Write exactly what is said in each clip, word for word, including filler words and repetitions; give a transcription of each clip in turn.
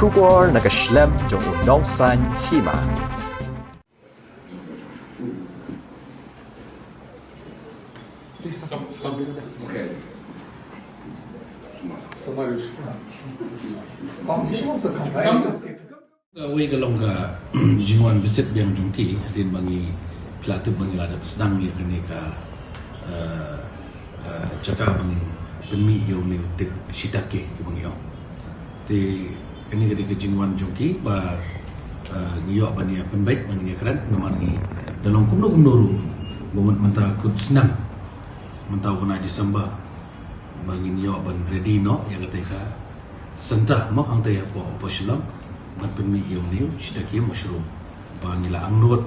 Khubor na ka shlem jong u nongsan hima. Kawei ka long ka jingwan bishit biang jong ki, hadien ba ngi, phi la tip ba ngi la dep sdang ïa kane ka, eh, eh, jaka ba ngin pynmih ïa une u tit shiitake kiba ngi ong. Te kane ka dei ka jingwan jong ki ba, eh, ngi ïoh ban ïa pynbeit, ban ïa kren, namar ngi da long kumno kumno ruh ba mut mynta kut snem, mynta u bnai December, ba ngin ïoh ban ready noh ïa katei ka center mo hangtei hapoh, hapoh Shillong, ban pynmih ïa une u shiitake mushroom. Ba ngi la angnud,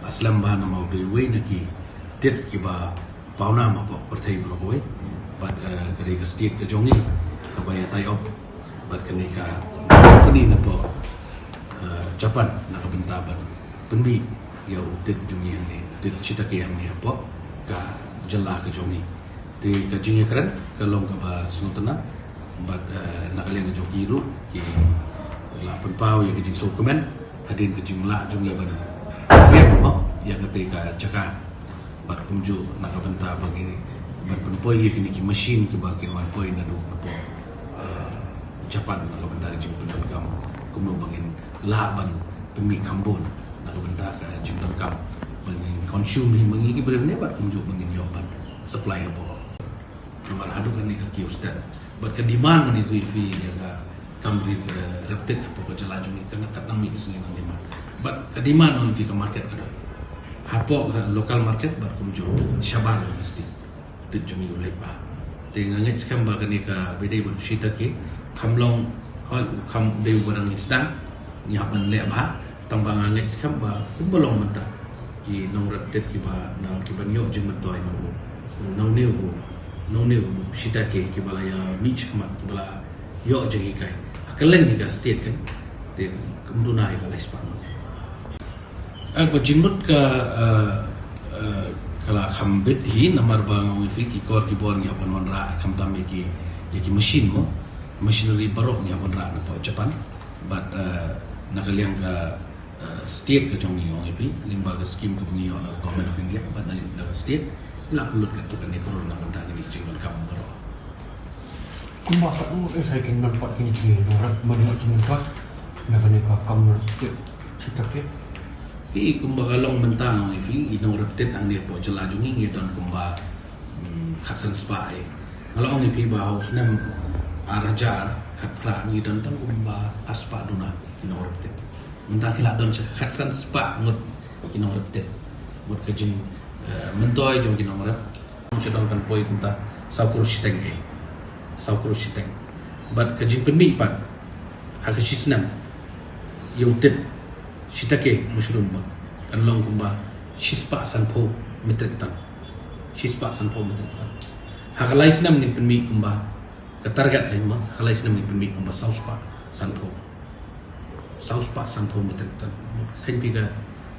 la slem bha namar u dei uwei na ki tit kiba pawnam hapoh pyrthei baroh kawei. Bad, eh, ka dei ka state ka jong ngi kaba ïa tie up bad kane ka company napoh, eh, Japan na ka bynta ban pynmih ïa u tit jong ngi hangne, u tit shiitake hangne hapoh ka jylla ka jong ngi. Te ka jingïakren ka long kaba sngewtynnat bad, eh, na ka liang ka jong ki ruh ki la pynpaw ïa ka jingsngewkmen hadien ka jinglah jong ngi ban pynbiang mo ïa katei ka jaka. Bad kumjuh na ka bynta ba ngi ban pynpoi ïa kine ki machine kiba kin wan poi naduh napoh, eh, Japan na ka bynta ka jingpyndonkam, kumno ba ngin lah ban pynmih kham bun na ka bynta ka jingdonkam ba ngin consume hi ma ngi ki briew ne, bad kumjuh ba ngin ïoh ban supply hapoh. Namar haduh kane ka kiew stet bad ka demand, ngan ïathuh ïa phi ïa ka kam ri, eh, rep tit hapoh ka jylla jong ngi ka ngat kat nang mih ka sngi nang demand. Bad ka demand, ngan ïathuh ïa phi, ka market ka don. Hapoh ka local market bad kumjuh shabar university. Tit jong ngi u leit bha. Te nga ngeit skhem ba kane kaba dei ban shiitake kham long, hooid, kham dei uba dang ngi sdang, ngi hap ban leh bha. Tang ba nga ngeit skhem ba kumba long mynta, ki nongrep tit kiba na, kiban ïoh jingmyntoi na u, na une u, na une u shiitake, kiba la ïa mih shakhmat, kiba la ïoh jinghikai ha kylleng hi ka state kan. Te kam duna ïa ka lai spah ngut. Eh, ka jingmut ka, eh, eh, ka la kham bit hi, namar ba nga ong ïa phi, ki kor ki bor ngi hap ban wanrah, khamtam ïa ki, ïa ki machine mo, machinery baroh ngi hap wanrah napoh Japan. Bad, eh, na ka liang ka, eh, state ka jong ngi, ong ïa phi, lyngba ka scheme kaba ngi ïoh na Government of India bad na, na ka state, la pynlut katto katne klur na ka bynta kine ki jingdonkam baroh. Kumba katno eh sa kin nang pat kine ki nongrep ban ïoh jingmyntoi na kane ka kam rep tit shiitake? Phi, kumba ka long mynta, nga ong ïa phi, ki nongrep tit hangne hapoh jylla jong ngi ngi don kumba, hmm, khatsan spah eh. Nga la ong ïa phi ba ha u snem ar hajar khatphra ngi don tang kumba ar spah duna ki nongrep tit. Mynta ki la don sha khatsan spah ngut ki nongrep tit. Mut ka jing, eh, myntoi jong ki nongrep. Sha don kan poi kumta saw klur shiteng eh. Saw klur shiteng. Bad ka jingpynmih pat ha ka shi snem ïa u tit shiitake mushroom pat kan long kumba shispah sanphew metric ton. Shispah sanphew metric ton. Ha ka lai snem ngin pynmih kumba, ka target lei mo, ha ka lai snem ngin pynmih kumba saw spah sanphew. Saw spah sanphew metric ton. Kheiñ phi ka,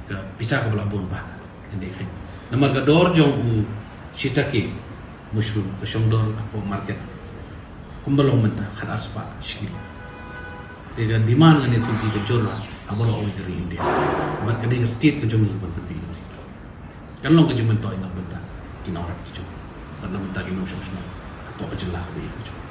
ka pisa kaba la bun bha. Kane kheiñ. Namar ka dor jong u shiitake mushroom ka shong dor hapoh market kumba long mynta khatar spah shi kilo. Te ka demand, ngan ïathuh ïa phi, ka jur ha baroh kawei ka ri India. Bad ka dei ka state ka jong ngi kaban pynmih. Kan long ka jingmyntoi na ka bynta ki nongrep ki jong, bad na ka bynta ki nongshong shnong hapoh ka jylla kaba ïeit ka jong.